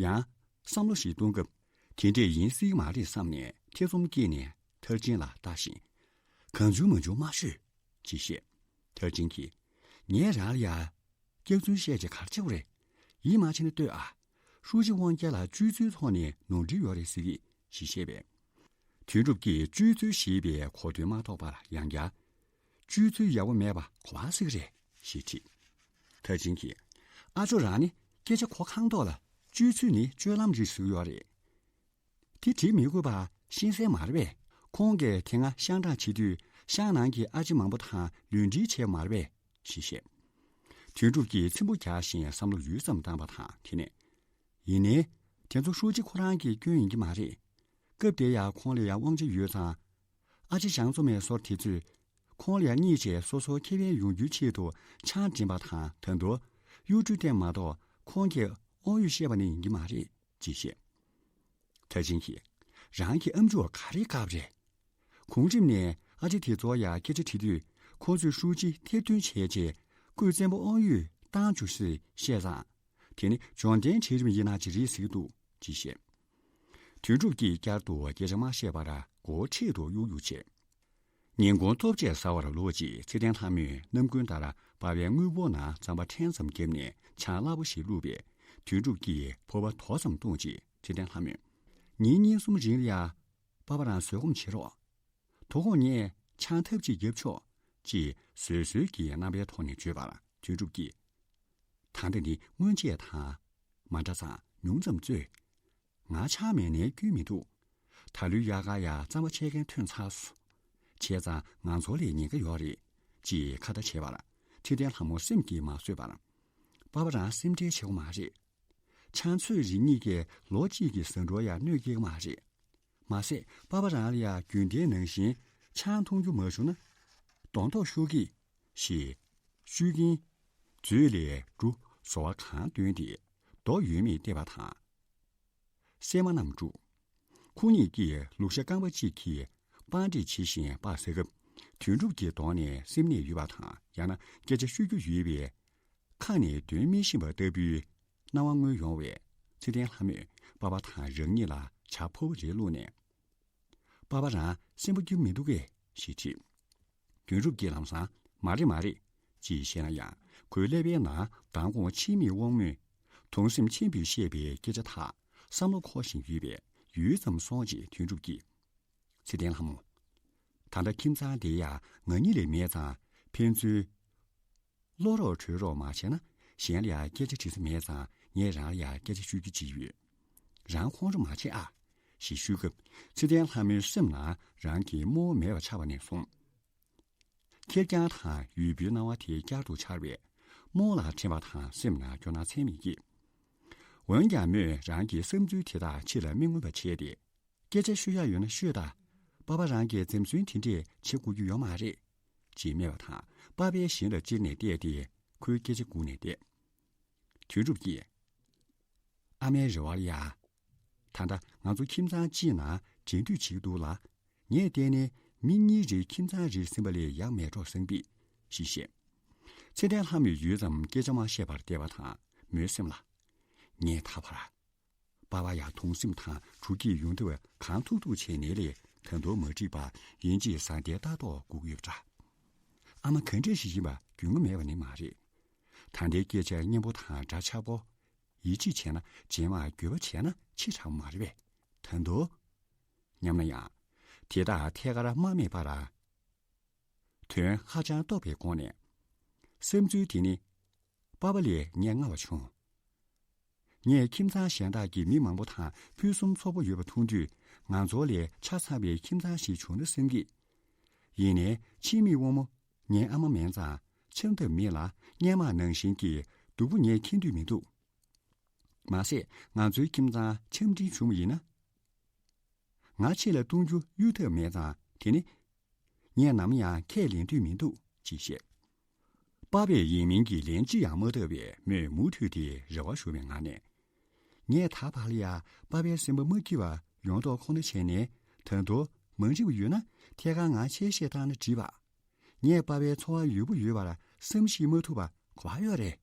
ཡང་བསམ་བློ་ཞིག་གཏོང་སྐབས། དེ་འདྲས་ཡིན་སྲིད་མ་རེད་བསམ་ནས་ཐེ་ཚོམ་སྐྱེས་ནས་མཐར་ཕྱིན་ལ་ལྟ་བཞིན། གང་བྱུང་མང་བྱུང་མ་ཤོད། ཅེས་བཤད། མཐར་ཕྱིན་གྱིས། ངས་རང་ལ་ཡ། སྐྱག་རྫུན་བཤད་ཅེས་ག་རེ་བྱེད་དགོས་རེད། ཡིད་མ་ཆེས་ན་ལྟོས་ཨ། ཧྲུའུ་ཅི་དབང་རྒྱལ་ལ་སྤྱོད་ཚུལ་ཐོག་ནས་ནོར་འཁྲུལ་ཡོད་རེད་ཟེར་གི། ཞེས་བཤད་པས། དོན་གྲུབ་ཀྱིས་སྤྱོད་ཚུལ་ཞེས་པའི་གོ་དོན་མ་རྟོགས་པར་ཡང་བསྐྱར། སྤྱོད་ཚུལ་ཡག་པོ་མེད་པ་ག་པར་ཟེར་གི་རེད། ཞེས་དྲིས། མཐར་ཕྱིན་གྱིས། ཨ་ཅོ་རང་ནི་སྐད་ཆ་གོ་ཁང་ཐོག་ལ་སྤྱོད་ཚུལ་ནི་སྤྱོད་ལམ་རེད་ཟེར་གི་ཡོད་རེད། དེ་བྲིས་མི་དགོས་པ་ཤེས་གསལ་མ་རེད་པས། ཁོང་གིས་དེ་སྔ་ཤང་ཀྲང་བྱེད་དུས་ཤང་ནང་གི་ཨ་ཅེ་མང་པོ་དང་ལུས་འབྲེལ་བྱས་མ་རེད་པས། ཞེས་བཤད། དོན་གྲུབ་ཀྱིས་ཚིམ་པོ་རྒྱག་བཞིན་བསམ་བློ་ཡུད་ཙམ་བཏང་བ་དང་དེ་ནས། ཡིན་ནའི། དེ་ཚོ་ཧྲུའུ་ཅི་ཁོ་རང་གི་སྐྱོན་ཡིན་གྱི་མ་རེད། སྐབས་དེ་ཡང་ཁོང་ལ་ཡང་དབང་ཆ་ཡོད་ཙང་། ཨ་ཅེ་ཞང་ཙོ་མའི་སོར་དེ་ཚོས། ཁོང་ལ་ཡང་གཉིད་བྱས་སོ་སོ་ཁེ་ཕན་ཡོང་རྒྱུའི་ཆེད་དུ་ཆང་འདྲེན་པ་དང་ད་དུང་། གཡོ་འཕྲུལ་བསྟན་མ་གཏོགས་ཁོང་གིས་དབང་ཡོད་བཤད་པ་ནི་ཡིན་གྱི་མ་རེད། ཅེས་བཤད། མཐར་ཕྱིན་གྱིས། རང་གི་ཨམ་ཅོག་ག་རེ་བཀག་པ་རེད། གོང་རིམ་ནས་ཨ་ཅེ་དེ་ཚོ་ཡང་སྐད་ཆ་དྲི་དུས་ཁོ་ཚོས་ཧྲུའུ་ཅི་ཐེར་འདོན་བྱས་རྗེས་སྐུ་བཙན་པོ་དབང་ཡོད་བཏང་བཅུག་ཟེར་བཤད་ཙང་། དེ་ནི་འབྱོར་ལྡན་གྲལ་རིམ་ཡིན་ན་ཅི་རེད་ཟེར་གྱི་འདུག་ཅེས་བཤད། དོན་གྲུབ་ཀྱིས་བསྐྱར་དུ་སྐད་ཆ་མ་བཤད་པར་མགོ་བོ་འཕྲེད་དུ་གཡུག་གཡུག་བྱས། ཉིན་གུང་ལྟོ་ཆས་ཟ་བར་ལོག་རྗེས་ཚེ་བརྟན་ལྷ་མོས་ནམ་རྒྱུན་ལྟར་པ་ཕའི་དངུལ་ཕོར་ནང་རྩམ་པ་ཕྲན་ཙམ་བརྒྱབ་ནས་ཆང་སླ་པོ་ཞིག་བླུགས་པས་དོན་གྲུབ་ཀྱིས་ཕོར་པ་དོ་ཙམ་བཏུངས་རྗེས་ཚེ་བརྟན་ལྷ་མོས། ཉིན་གཉིས་གསུམ་རིང་ལ་ཡ། པ་ཕ་རང་བཟོད་སྒོམ་བྱེད་རོགས། དོ་དགོང་ངས་ཆང་ཐབས་ཅིག་བརྒྱབ་ཆོག་ཅེས་བཟོད་གསོལ་གྱི་རྣམ་པའི་ཐོག་ནས་བརྗོད་པར་དོན་གྲུབ་ཀྱིས། ད་ལྟ་འདི་སྔོན་ཆད་དང་མ་འདྲ་ཙང་ཉུང་ཙམ་བཙོས། ང་ཆང་མེད་ནའི་སྐྱོན་མི་འདུག་ད་ལོའི་དབྱར་ཁར་ཡང་རྩམ་པ་ཆད་མཁན་ཐོན་ཚར་སོང་། བྱས་ཙང་ང་ཚོ་ལ་ཉེན་ཁ་ཡོད་རེད། ཅེས་ཁ་བརྡ་བྱས་པར་ཚེ་བརྟན་ལྷ་མོ་སེམས་ཀྱིས་མ་བཟོད་པར། པ་ཕ་རང་སེམས་ཁྲལ་བྱེད་དགོས་མ་རེད། ཆང་ཚོད་རེ་གཉིས་ཀས་ལོ་གཅིག་གི་ཟ་འབྲུར་ཡང་གནོད་སྐྱེལ་གྱི་མ་རེད། མ་ཟད་པ་ཕ་རང་ལ་ཡང་རྒྱུན་ལྡན་ནང་བཞིན་ཆང་འཐུང་རྒྱུ་མ་བྱུང་ན་གདོང་ཐོག་ཤོར་གི། ཞེས་ཤུལ་རྐྱེན་མཛོད་ལས་འབྲུ་བཟོ་བ་གང་འདོན་ཏེ་རྡོ་ཡོད་མེད་བལྟས་པ་དང་། སྲན་མ་རྣམས་བཀྲུ། ཁོ་གཉིས་ཀྱིས་ལུག་ཤ་རྐང་པ་གཅིག་གིས་པང་སྒྲིག་བྱེད་བཞིན་པ་ཟ་སྐབས་དོན་གྲུབ་ཀྱི་གདོང་ནས་སེམས་ནད་ཡོད་པ་དང་ཡང་ན་སྐད་ཆ་ཤོད་རྒྱུ་ཡོད་པའི་ཁ་ནས་འདོན་མི་ཤེས་པ་ལྟ་བུའི་སྣང་བ་མངོན་ཡོང་བས་ཚེ་བརྟན་ལྷ་མོས་པ་ཕ་དང་རང་ཉིད་ལ་བྱ་ཕོར་པ་རེ་བླུགས་ནས། པ་ཕ་རང་སེམས་པ་སྐྱིད་མི་འདུག་གས་ཞེས་དྲིས། དོན་གྲུབ་ཀྱིས་ལམ་སང་མ་རེད་མ་རེད་ཅེས་བཤད་ན་ཡང་ཁོའི་ཀླད་པའི་ནང་མདང་དགོང་འཆི་མེད་དབང་མོས་དུང་སེམས་ཆེན་པོས་བཤད་པའི་སྐད་ཆ་དག་བསམ་བློ་འཁོར་བཞིན་ཡོད་པས་ཡུད་ཙམ་སོང་རྗེས་དོན་གྲུབ་ཀྱིས། ཚེ་བརྟན་ལྷ་མོ། ད་ལྟ་ཁྱིམ་ཚང་དེ་ཡང་ང་གཉིས་ལས་མེད་ཙང་ཕན་ཚུན། བློ་རོགས་གྲོས་རོགས་མ་བྱས་ན་གཞན་ལ་ཡང་སྐད་ཆ་དྲི་ས་མེད་ཙང་ངས་རང་ལ་ཡང་སྐད་ཆ་ཤོད་རྒྱུ་ཅིག་ཡོད། རང་ཁོང་ཁྲོ་མ་བྱེད་ཨ། ཞེས་ཞུས་སྐབས་ཚེ་བརྟན་ལྷ་མོའི་སེམས་ནང་རང་གི་རྨོ་བོ་མེད་པ་ཆགས་པ་ནས་བཟུང་། ཁེར་རྐྱང་དང་ཡུལ་པོའི་སྣང་བ་དེ་བསྐྱར་དུ་འཆར་བས་རྨོ་བོ་ལ་དྲན་པ་དང་སེམས་ནང་སྐྱོ་སྣང་ཚད་མེད་སྐྱེས། འོན་ཀྱང་མོས་རང་གི་བསམ་ཚུལ་དེ་དག་ཕྱི་ལ་མི་མངོན་པ་བྱས་ཏེ། སྐད་ཆ་ཤོད་ཡག་ཡོད་ན་ཤོད་དང་། པ་ཕ་རང་གིས་འཛེམ་ཟོན་དེ་འདྲས་བྱེད་དགོས་རྒྱུ་ཡོད་མ་རེད། ཅེས་སྨྲས་པ་དང་པ་ཕས་གཞན་ལ་ཅེར་ནས་བལྟས་ཏེ་ཁོའི་སྐད་ཆ་སྒུག་ནས་བསྡད། དོན་གྲུབ་ཀྱིས། ཨ་མའི་རེ་བར་ཡ། ད་ལྟ་ང་ཚོ་ཁྱིམ་ཚང་གཅིག་ནང་འབྲེལ་མཐུད་བྱེད་ཀྱི་འདུག་ལ། ངས་བལྟས་ནས་མི་གཉིས་རེ་ཁྱིམ་ཚང་རེ་ཟིན་པ་ལས་ཡག་མེད་འགྲོ་བསམ་པས་ཞེས་བཤད། ཚེ་བརྟན་ལྷ་མོས་ཡུད་ཙམ་སྐད་ཆ་མ་བཤད་པར་བསྡད་པ་དང་མོའི་སེམས་ལ། ངས་ད་བར། པ་ཕ་ཡང་དུང་སེམས་དང་འཁྲུག་སྐྱེད་ཡོང་ཐབས་གང་ཐུབ་ཐུབ་བྱས་ནས་ལས་ད་དུང་མ་འགྲིག་པར་ཡིན་གཅིག་ཟ་འདྲེ་ལྟ་རྟོག་སྒུག་ཡོད་པ་འདྲ། ཨ་མ་ག་འདྲ་ཞིག་ཡིན་པ་རྒྱུས་མངའ་མེད་པ་ནི་མ་རེད། ད་ལྟའི་སྐད་ཆ་སྙན་པོ་དང་འདྲ་ཆགས་པོ། ཡིད་ཆེས་བྱས་ན་རྗེས་མ་འགྱོད་པ་བྱས་ན་ཕྱི་དྲགས་མ་རེད་པས། ད་དུང་། སྙམ་ན་ཡང་། དེ་དག་ཐད་ཀར་སྨྲ་མེད་པར། དོན་ཧ་ཅང་རྟོགས་པའི་སྒོ་ནས། བསམ་ཚུལ་དེ་ནི། པ་ཕ་ལས་ངས་སྔ་བ་བྱུང་། ངས་ཁྱིམ་ཚང་གཞན་དག་གི་མི་མང་པོ་དང་ཕུན་སུམ་ཚོགས་པོ་ཡོད་པ་མཐོང་དུས་ང་ཚོ་ལས་ཆ་ཚང་བའི་ཁྱིམ་ཚང་ཞིག་བྱུང་ན་བསམ་གི། ཡིན་ནའི་ཕྱིས་མི་དབང་མོ་ངའི་ཨ་མ་མིན་ཙང་འཆམ་ཐབས་མེད་ལ་སྔན་མ་ནང་བཞིན་གྱི་སྡུག་པོ་ངས་མཁྱེན་འདོད་མི་འདུག་མ་ཟད་ང་ཚོའི་ཁྱིམ་ཚང་འཆམ་མཐུན་བྱུང་བ་ཡིན་ན། ང་ཕྱི་ལ་གཏོང་རྒྱུ་གཡུག་ཐབས་མེད་ཙང་དེ་ནི། ངས་ནམ་ཡང་ཁས་ལེན་འདོད་མི་འདུག་ཅེས་བཤད། པ་ཕས་ཡིན་མིན་གྱི་ལན་ཅི་ཡང་མ་བཏབ་པས་མོས་མུ་མཐུད་དེ་རེ་བ་ཞུ་བའི་ངང་ནས། ངས་ད་བར་ལ་ཡང་པ་ཕའི་སེམས་པ་མ་སྐྱིད་པ་ཡོང་མདོག་ཁོ་ན་བྱས་ནས་ད་དུང་མ་འགྲིག་པ་ཡོད་ན་ཐད་ཀར་ང་ཆེ་བཤད་བཏང་ན་འགྲིག་པ། ངས་པ་ཕའི་འཚོ་བ་ཡོད་པོ་ཡོད་པར་བསམ་ཤེས་མ་ཐུབ་པ་ག་པར་ཡོད་རེད།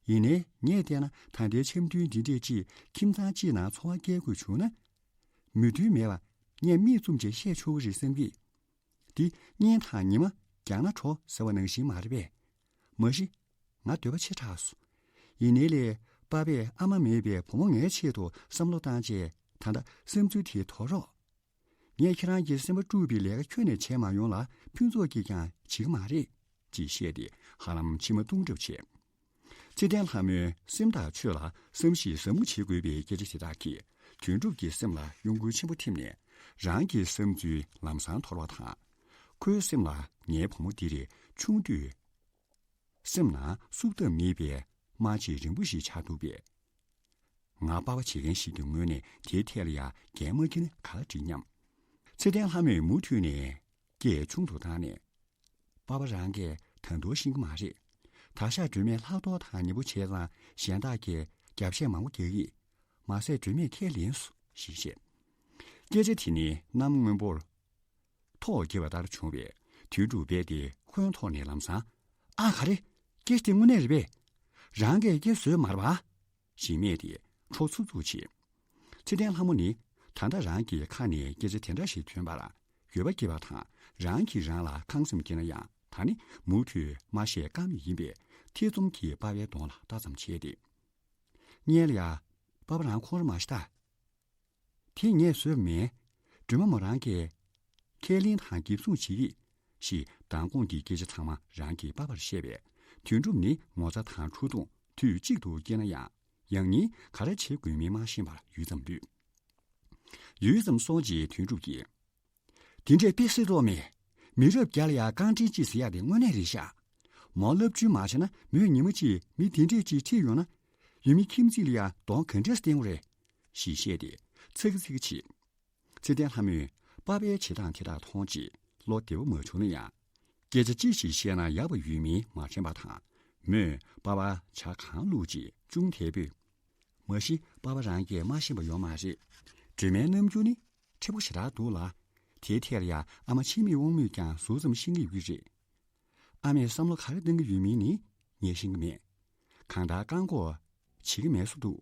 ཡིན་ནའི་ངས་བལྟས་ན་ད་ལྟའི་འཆམ་མཐུན་འདི་འདྲས་ཅིག་ཁྱིམ་ཚང་གཅིག་ནང་འཚོ་བ་སྐྱེལ་དགོས་བྱུང་ན། མོས་མཐུན་མེད་པ་ངས་མིག་བཙུམ་བྱས་བཤད་ཆོག་གི་རེད་བསམ་གི། འདི་གཉེན་དང་ཉི་མ་རྒྱག་ན་གྲོགས་ཟེར་བ་ནང་བཞིན་མ་རེད་པས། མ་གཞི། ང་འདོད་པ་ཆེ་དྲགས་སོང་། ཡིན་ནའི་ལས་པ་ཕས་ཨ་མ་མེད་པའི་བུ་མོ་ངའི་ཆེད་དུ་བསམ་བློ་བཏང་བྱས་ད་ལྟ་བསམ་ཚུལ་དེ་དོར་རོགས། ངས་ཁྱེད་རང་གི་སེམས་པ་དཀྲུགས་པའི་ལས་ཀ་ཁྱོན་ནས་བྱས་མ་ཡོང་ལ་ཕུན་ཚོགས་ཀྱིས་ཀྱང་བྱེད་ཀྱི་མ་རེད། ཅེས་བཤད་དེ་ཧ་ལམ་མཆི་མ་བཏུང་གྲབས་བྱས། ཚེ་བརྟན་ལྷ་མོའི་སེམས་ཐག་ཆོད་ལ་བསམ་ཤེས་ཟབ་མོ་བྱེད་དགོས་པའི་སྐད་ཆ་དེ་དག་གིས་དོན་གྲུབ་ཀྱི་སེམས་ལ་གཡོ་འགུལ་ཆེན་པོ་ཐེབས་ནས་རང་གི་བསམ་ཚུལ་ལམ་སང་དོར་བ་དང་། ཁོའི་སེམས་ལ་ངའི་བུ་མོ་འདི་རེད་ཆུང་དུས། སེམས་ནང་བསུབ་ཐབས་མེད་པའི་རྨ་ཆེན་རིང་པོ་ཞིག་ཆགས་འདུག་པས། ང་པ་ཕ་བྱེད་མཁན་ཞིག་གི་ངོས་ནས་དེའི་ཐད་ལ་ཡང་འགན་མ་འཁྱེར་ན་ག་ལ་འགྲིག་སྙམ། ཚེ་བརྟན་ལྷ་མོས་མུ་མཐུད་ནས་སྐད་ཆུང་དུ་བཏང་ནས། པ་ཕ་རང་གིས་ད་དུང་ཤེས་ཀྱི་མ་རེད། ད་ཆ་སྒྲོལ་མས་ལྷག་རྡོར་དང་ཉེ་པོ་བྱས་ཙང་གཞན་དག་གིས་རྒྱབ་བཤད་མང་པོ་རྒྱག་གི། མ་ཟད་སྒྲོལ་མས་ཁས་ལེན་སོང་ཞེས་བཤད། སྐད་ཆ་དེ་ནི་གནམ་སྔོན་པོར་ཐོག་བརྒྱབ་པ་ལྟར་བྱུང་བས་དོན་གྲུབ་རྦད་དེ་ཧོན་ཐོག་ནས་ལམ་སང་། ཨ་ག་རེ། སྐད་ཆ་དེ་དངོས་གནས་རེད་པས། རང་གིས་སྐད་བཟོས་མ་རེད་པ། ཞེས་སྨྲས་ཏེ་ཁྲོ་ཚུབ་ཚུབ་བྱས། ཚེ་བརྟན་ལྷ་མོ་ནི་ད་ལྟ་རང་གི་ཁ་ནས་སྐད་ཆ་དེ་འདྲ་ཞིག་ཐོན་པར་འགྱོད་པ་སྐྱེས་པ་དང་རང་གིས་རང་ལ་ཁེངས་སེམས་སྐྱེས་ན་ཡང་ད་ནི་མུ་མཐུད་མ་བཤད་ཀ་མེད་ཡིན་པས་ཐེ་ཚོམ་གྱིས་པ་ཕའི་གདོང་ལ་ལྟ་ཙམ་བྱས་ཏེ། སྔོན་ལ་ཡ། པ་ཕ་རང་ཁོ་རང་མ་ཤི་ད། དེ་ངས་བཟོས་མེད། སྒྲོལ་མ་མོ་རང་གིས་ཁས་ལེན་དང་འགེབས་སྲུང་བྱེད་ཀྱི་ཞེས་མདང་དགོང་གི་སྐད་ཆ་ཚང་མ་རང་གི་པ་ཕར་བཤད་པས་དོན་གྲུབ་ནི་ངོ་ཚ་དང་ཁྲོ་གདུང་དུས་གཅིག་ཏུ་སྐྱེས་ན་ཡང་ཡང་སྙིང་ག་རེ་བྱེད་དགོས་མིན་མ་ཤེས་པར་ཡུད་ཙམ་ལུས། ཡུད་ཙམ་སོང་རྗེས་དོན་གྲུབ་ཀྱིས། དེ་འདྲས་དཔེ་སྲིད་རོགས་མེད། མི་རབས་བརྒྱ་ལ་ཡང་རྐང་འདྲེན་ཅིག་ཟེར་ཡག་དེ་དངོས་གནས་རེད་ཤག་མོ་བསླབ་བྱོལ་མ་བྱས་ན་མོས་ཉི་མ་གཅིག་མི་དེ་འདྲས་ཅིག་ཁྲིད་ཡོང་ན། ཡུལ་མི་ཁྱིམ་མཚེས་ལ་ཡང་གདོང་ག་འདྲས་བསྟན་དགོས་རེད། ཞེས་བཤད་དེ་ཚ་གི་ཚི་གི་བྱེད། ཚེ་བརྟན་ལྷ་མོས་པ་ཕའི་བྱེད་སྟངས་དེ་དག་མཐོང་རྗེས་བློ་བདེ་བོ་མ་བྱུང་ན་ཡང་། སྐད་ཆ་ཅི་ཞིག་བཤད་ན་ཡག་པ་ཡོད་མིན་མ་དྲན་པ་དང་། མོས་པ་ཕ་ཇ་གང་བླུགས་རྗེས་ཅུང་དལ་པོས། མ་གཞི་པ་ཕ་རང་གིས་མ་ཤེས་པ་ཡོད་མ་རེད། སྒྲོལ་མའི་རྣམ་འགྱུར་ནི་མཁྲེགས་པོ་ཞེ་དྲག་འདུག་ལ། དེའི་ཐད་ལ་ཡང་ཨ་མ་འཆི་མེད་དབང་མོས་ཀྱང་ཟུར་ཙམ་ཤེས་ཀྱི་ཡོད་ཀྱི་རེད། ཨ་མས་བསམ་བློ་ག་རེ་གཏང་གི་ཡོད་མིན་ནི་ངས་ཤེས་ཀྱི་མེད། གང་ལྟར་བཀག་འགོག་བྱེད་ཀྱི་མེད་བཟོ་འདུག་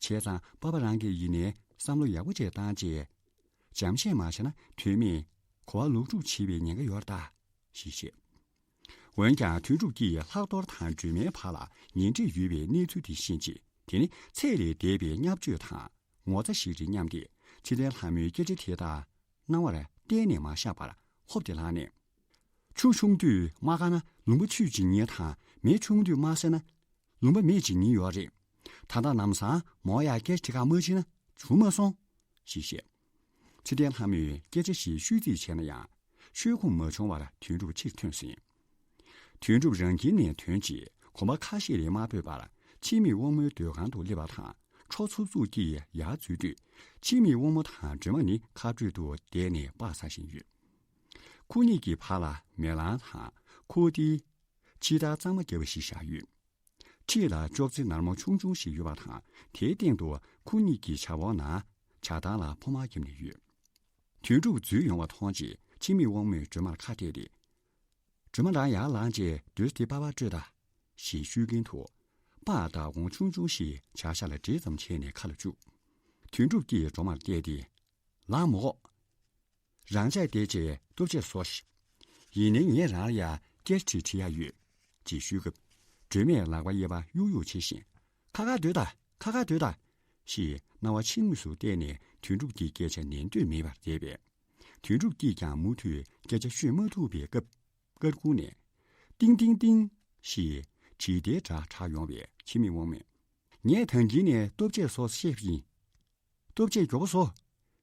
བྱས་ཙང་པ་ཕ་རང་གིས་ཡིན་ནའི་བསམ་བློ་ཡག་པོ་བྱས་བཏང་རྗེས། འཇམ་བཤད་མ་བྱས་ན་དོན་མེད་གོ་བ་ལོག་སྒྲུབ་བྱེད་པའི་ཉེན་ཁ་ཡོད་རེད་ད། ཞེས་བཤད། འོན་ཀྱང་དོན་གྲུབ་ཀྱིས་ལྷག་རྡོར་དང་སྒྲོལ་མའི་བར་ལ་ཉེ་འབྲེལ་ཡོད་པའི་གནས་ཚུལ་དེ་ཤེས་རྗེས་དེ་ནི་ཚད་ལས་འདས་པའི་བརྙས་བཅོས་དང་ངོ་ཚ་ཞིག་རེད་སྙམ་སྟེ་ཚེ་བརྟན་ལྷ་མོའི་སྐད་ཆ་དེ་དག་སྣང་བར་གཏན་ནས་མ་བཞག་པར་ཧོབ་སྟེ་ལངས་ནས། ཆུ་ཆུང་དུས་མ་བཀག་ན་ལུང་པ་ཆུས་འབྱིན་ཉེན་དང་མེ་ཆུང་དུས་མ་བསད་ན་ལུང་པ་མེས་འབྱིན་ཉེན་ཡོད་རེད། ད་ལྟ་ལམ་སང་མོ་ཡ་སྐད་ཆ་དེ་ག་མ་བྱིན་ན་བྱུང་མ་སོང་། ཞེས་བཤད། ཚེ་བརྟན་ལྷ་མོས་སྐད་ཆ་ཞིག་བཤད་རྩིས་བྱས་ན་ཡང་ཤོད་ཁོམ་མ་བྱུང་བར་དོན་གྲུབ་ཕྱིར་ཐོན་ཟིན། དོན་གྲུབ་རང་ཁྱིམ་ནས་ཐོན་རྗེས་གོམ་པ་ཁ་ཤས་རིང་མ་སྤོས་པར་འཆི་མེད་དབང་མོའི་སྡོད་ཁང་དུ་སླེབས་པ་དང་ཁྲོ་ཚུབ་ཚུབ་ཀྱིས་ཡར་འཛུལ་དུས་འཆི་མེད་དབང་མོ་དང་སྒྲོལ་མ་ནི་ཁ་སྤྲོད་དུ་བསྡད་ནས་སྤགས་ཟ་བཞིན་ཡོད། ཁོ་གཉིས་ཀྱི་བར་ལ་མེ་ལོང་དང་ཁོག་ཏི། ཕྱི་ལྟར་གཙང་མ་བརྒྱབ་པ་ཞིག་བཞག་ཡོད། འཁྲིས་ལ་ཅོག་ཙེ་ནར་མོ་ཆུང་ཆུང་ཞིག་ཡོད་པ་དང་དེའི་སྟེང་དུ་ཁོ་གཉིས་ཀྱི་ཇ་བོར་ནང་ཇ་ཐང་ལ་ཕོ་མར་བརྒྱབ་ནས་ཡོད། དོན་གྲུབ་འཛུལ་ཡོང་བ་མཐོང་རྗེས་འཆི་མེད་དབང་མོས་སྒྲོལ་མར་ཁ་གཏད་དེ། སྒྲོལ་མ་རང་ཡར་ལངས་རྗེས་དུས་དེ་པ་ཕར་སྤྲོད་དང་། ཞེས་ཤོད་ཀྱིན་དུ། པ་བདག་གོང་ཆུང་ཆུང་ཞིག་ཇ་ཤ་ལ་འདྲེས་ཙམ་བྱས་ནས་ཁ་ལ་བཅུག་དོན་གྲུབ་ཀྱིས་སྒྲོལ་མར་བལྟས་ཏེ། ལངས་མི་དགོས། རང་ཅག་བསྡད་བྱས་ལྟོ་ཆས་བཟོ་ཤིག་ཡིན་ནའི་ངས་རང་ལ་ཡ་སྐད་ཆ་དྲི་ཡ་ཡོད། ཅེས་ཞུས་སྐབས། སྒྲོལ་མས་ལག་པ་གཡས་པ་གཡུག་གཡུག་བྱེད་བཞིན། ཁ་ཁ་སྡོད་དང་ཁ་ཁ་སྡོད་དང་། ཞེས་རྣ་བ་ཕྱི་ངོས་སུ་གཏད་ནས་དོན་གྲུབ་ཀྱི་སྐད་ཆ་ཉན་འདོད་མེད་པར་བསྡད་པས། དོན་གྲུབ་ཀྱིས་ཀྱང་མུ་མཐུད་སྐད་ཆ་ཤོད་མ་ཐུབ་པའི་སྐབས། སྐར་ཁུང་ནས། ཏིང་ཏིང་ཏིང་། ཞེས་བྱིས་དེའི་སྒྲ་གྲགས་ཡོང་བས་འཆི་མེད་དབང་མོས། ངས་ད་གིན་ནས་ལྟོ་ཆས་བཟོ་ཤེས་པ་ཡིན། ལྟོ་ཆས་མགྱོགས་པོ་བཟོ།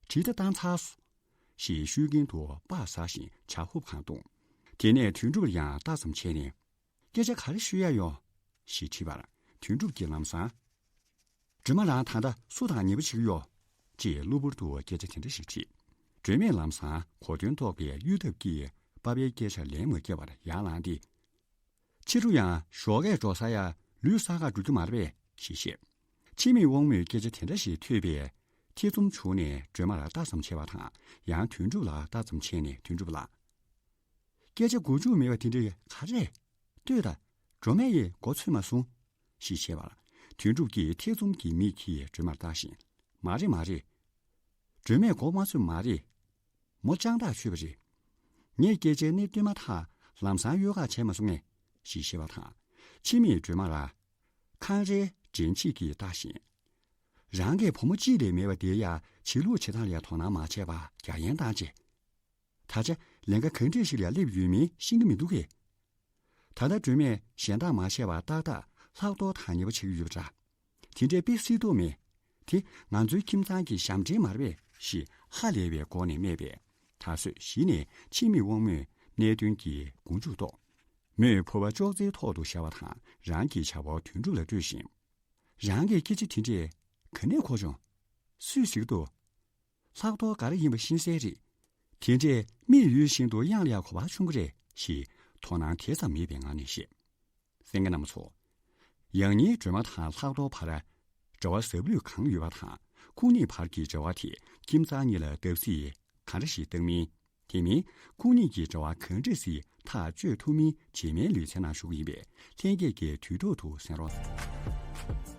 དྲིལ་བརྡ་བཏང་ཚར་སོང་། ཞེས་ཤོད་ཀྱིན་དུ་སྤགས་ཟ་བཞིན་ཇ་ཧུབ་གང་བཏུང་། དེ་ནས་དོན་གྲུབ་ལ་ཡང་ལྟ་ཙམ་བྱས་ནས། སྐད་ཆ་ག་རེ་ཤོད་ཡ་ཡོད། ཞེས་དྲིས་པར་དོན་གྲུབ་ཀྱིས་ལམ་སང་། སྒྲོལ་མ་རང་ད་ལྟ་སུ་དང་ཉེ་པོ་བྱེད་ཀྱི་ཡོད། ཅེས་གློ་བུར་དུ་སྐད་ཆ་དེ་འདྲ་ཞིག་དྲིས། སྒྲོལ་མས་ལམ་སང་གོ་དོན་རྟོགས་པའི་གཡོ་ཐབས་ཀྱིས་པ་ཕའི་སྐད་ཆར་ལན་མ་བརྒྱབ་པར་ཡར་ལངས་ཏེ། ཕྱི་དྲོ་ཡང་ཞོགས་ཀས་འགྲོ་ས་ཡ་ལུས་གསར་ཁ་འགྲོ་རྒྱུ་མ་རེད་པས་ཞེས་བཤད། འཆི་མེད་དབང་མོས་སྐད་ཆ་དེ་འདྲ་ཞིག་ཐོས་པས་ཐེ་ཚོམ་བྱུང་ནས་སྒྲོལ་མར་ལྟ་ཙམ་བྱས་པ་དང་ཡང་དོན་གྲུབ་ལ་ལྟ་ཙམ་བྱས་ནས་དོན་གྲུབ་ལ། སྐད་ཆ་མགོ་མཇུག་མེད་པ་དེ་འདྲ་ག་རེ་རེད། ལྟོས་དང་། སྒྲོལ་མས་ཡང་མགོ་ཚོས་མ་སོང་། ཞེས་བཤད་པར། དོན་གྲུབ་ཀྱིས་ཐེ་ཚོམ་གྱི་མིག་གིས་སྒྲོལ་མར་ལྟ་བཞིན། མ་རེད་མ་རེད། སྒྲོལ་མས་མགོ་མ་ཚོས་མ་རེད། མོ་དཔྱང་ཐག་ཆོད་པ་རེད། ངས་སྐད་ཆའི་གནད་བཏོན་མ་ཐག་ལམ་སང་གཡོལ་ཁ་བྱས་མ་སོང་ངས། ཞེས་བཤད་པ་དང་། འཆི་མེད་སྒྲོལ་མ་ལ། ཁང་རའི་འདྲེན་བྱེད་ཀྱིས་ལྟ་བཞིན། རང་གིས་བུ་མོ་གཅིག་ལས་མེད་པ་དེ་ཡ་བྱེད་ལུགས་བྱེད་སྟངས་ལ་དོ་སྣང་མ་བྱས་པར་རྒྱ་ཡན་བཏང་རྗེས། ད་ཆ་ལས་ཀ་གང་འདྲས་ཤིག་ལ་སླེབས་ཡོད་མིན་ཤེས་ཀྱི་མི་འདུག་གས། ད་ལྟ་སྒྲོལ་མས་གཞན་དག་མ་བཤད་པར་ཏག་ཏག་ལྷག་རྡོར་དང་ཉེ་པོ་བྱེད་ཀྱི་ཡོད་པ་འདྲ། དེ་འདྲའི་དཔེ་སྲིད་དོགས་མེད། དེ་ང་ཚོའི་ཁྱིམ་ཚང་གི་ཞབས་འདྲེན་མ་རེད་པས། ཞེས་ཧ་ལས་པའི་སྒོ་ནས་སྨྲས་པས། ད་གཟོད་གཞི་ནས་འཆི་མེད་དབང་མོས་གནད་དོན་གྱི་མགོ་མཇུག་རྟོགས། མོས་ཕོར་པ་ཅོག་ཙེའི་ཐོག་ཏུ་བཞག་པ་དང་རང་གི་ཇ་ཕོར་དོན་གྲུབ་ལ་སྤྲོད་བཞིན། རང་གིས་སྐད་ཆ་དེ་འདྲས་ག་ནས་གོ་བྱུང་། སུས་ཟེར་གྱི་འདུག་ལྷག་རྡོར་ག་རེ་ཡིན་པ་ཤེས་གསལ་རེད། དེ་འདྲས་མིག་ཡོད་བཞིན་དུ་གཡང་ལ་ཡང་གོ་བ་ཆུང་གི་རེད། ཞེས་དོ་སྣང་དེ་ཙམ་མེད་པའི་ངང་ནས་བཤད། གསན་མཁན་རྣམ་པ་ཚོ། ཡང་སྙིང་སྒྲོལ་མ་དང་ལྷག་རྡོར་བར་འབྲེལ་བ་ཟབ་ལོས་གང་ཡོད་པ་དང་། ཁོང་གཉིས་བར་གྱི་འབྲེལ་བ་དེས་ཁྱིམ་ཚང་གཉིས་ལ་བརྡབ་གསིག་གང་འདྲ་ཞིག་བཏང་མིན། དེ་མིན་ཁོང་གཉིས་ཀྱི་འབྲེལ་བ་གང་འདྲ་ཞིག་ཐག་གཅོད་ཐུབ་མིན་རྗེས་མའི་ལེ་ཚན་ནང་ཞུ་གི་ཡིན་པས། ལྷན་རྒྱས་ཀྱིས་དུས་ཐོག་ཏུ་གསན་རོགས།